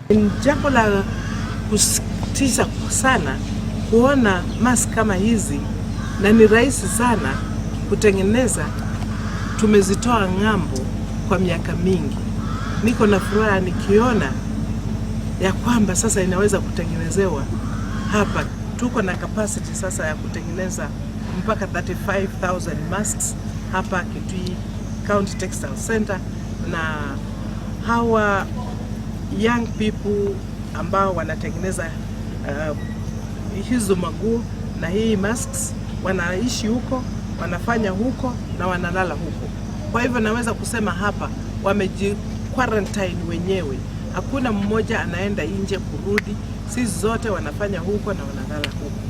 Ni jambo la kusikitisha sana kuona mask kama hizi, na ni rahisi sana kutengeneza. Tumezitoa ng'ambo kwa miaka mingi. Niko na furaha nikiona ya kwamba sasa inaweza kutengenezewa hapa. Tuko na capacity sasa ya kutengeneza mpaka 35,000 masks hapa Kitui County Textile Center, na hawa young people ambao wanatengeneza hizo maguo na hii masks wanaishi huko, wanafanya huko na wanalala huko. Kwa hivyo naweza kusema hapa wameji quarantine wenyewe, hakuna mmoja anaenda nje kurudi, sisi zote wanafanya huko na wanalala huko.